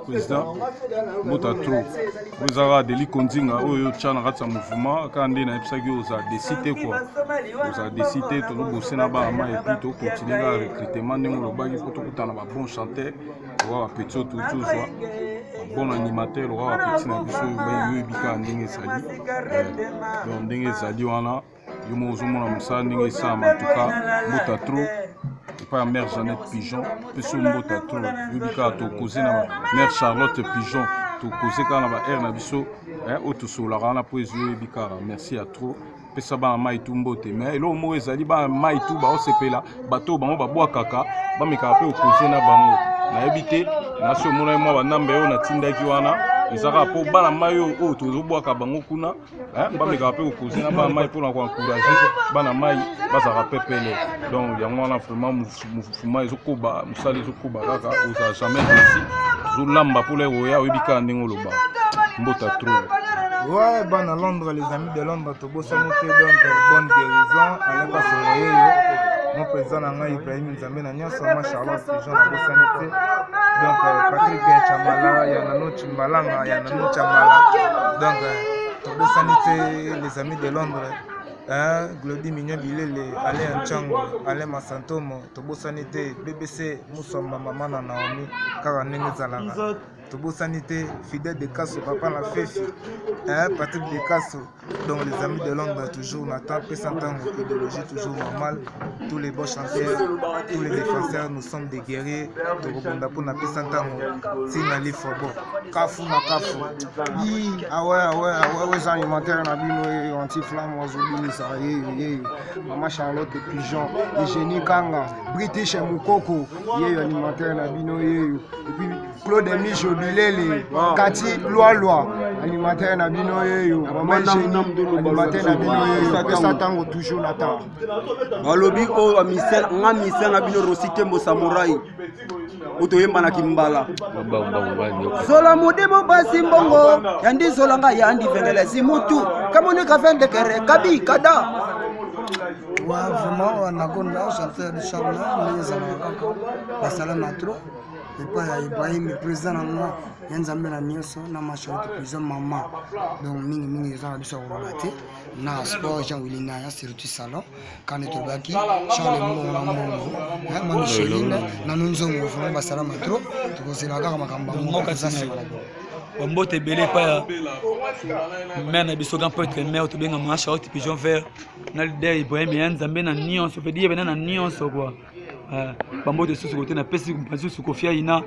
Président mbota trop. Oyo eza kaka Deli Konzinga oyo otya na kati ya mouvement kaka nde nayebisaki yo ozala desi te kua ozala desi te tozobose na bana ma epuis tokontinue kaka recrutement ndenge olobaki mpo tokutana ba bon chanteur lokola bapeti oyo touti ozwa babon animateur lokola bapeti na biso oyebi kaka ndenge ezali eh, donc ndenge ezali wana yo moko ozomona mosala ndenge esalama antuka mbota trop epai ya mare jeannette pigeon pesi yo mbota trop yobi kaka tokoze na mare charlotte pigeon tokoze kaka na baare na biso eh, oyo tosololaka wana mpo ezwi oyebi kaka merci ya trop pesa bana mai tu mbote mais eloko moko ezali bana mai tu baosepela bato oyo bango babwakaka bamekaka mpe okoze na bango nayebi te nasi omonaki mwa banambe oyo natindaki wana eza kaka mpo bana mai oyo oyo tozobwaka bango kuna bamekaka mpe kokoze na bana mai mpona koencourage bana mai bazalaka pepele donc yango wana vraiment mouvement ezokoba mosala ezokoba kaka ozala jamais desi tozolamba mpo lere oya oyebi kaka ndenge oloba mbota trop. Ouais, bana Londres, les amis de Londres, tobosani te donc bonne guérison, Alain Kasongo yeyo, mon président na ngai Ibrahim Nzambe na nyonso, ma Charlotte Pigeon nabosani te. Donc Patrick Chamala, ya Nano Chimbalanga, ya Nano Chamala. Donc tobosani te les amis de Londres. Hein, Glody Mignon Bilele, Alain Nchango, Alain Masantomo, tobosani te BBC Musamba mama na Naomi, kaka ndenge ezalaka. Tobosani te Fidèle de Kasso, papa na Fefi, hein, Patrick de Kasso. Donc les amis de Londres toujours Nathan, pesa ntango, idéologie toujours normale. Tous les bons chanteurs, tous les défenseurs, nous sommes des guerriers. Tokobunda mpona pesa ntango, tina lifobo. Kafu na kafu. Awe awe awe eza animateur na bino ye anti flamme azobinisa yeyo yeyo mama Charlotte Pigeon, Eugénie Kanga, British Mukoko yeyo animateur na bino yeyo et puis Claude Mijo Bilele, Kati Lualua animateur na bino yeyo mama Eugénie animateur na bino yeyo pesa ntango toujours na temps. Balobi oyo misel nga misel na bino Rossi Tembo Samurai oyo toyembanaki mbala zola modimo basi mbongo yandi zola nga yandi vengele zimutu kamonika vendekere kabi kada. Ouais, vraiment, Anaconda, chanteur de Charles, ndenge ezalaka kaka basala na trop epai ya Ibrahim président na nga ya Nzambe na nyonso na ma Charlotte président mama donc mingi mingi eza na biso ya koloba te na sport Jean Willy Naya surtout salon kande tolobaki Charles Mbongo na Mbongo ma Micheline na Nunzongo vraiment basala ma trop tokozela kaka makambo yango eza nsima na bino. Bambote ebele epai ya mare na biso grand prêtre mare tobenga mama Charlotte Pigeon Vert na leader Ibrahim ya Nzambe na nyonso pedi ye pena na nyonso kua bambote susu kote napesi lisusu Kofi Aina.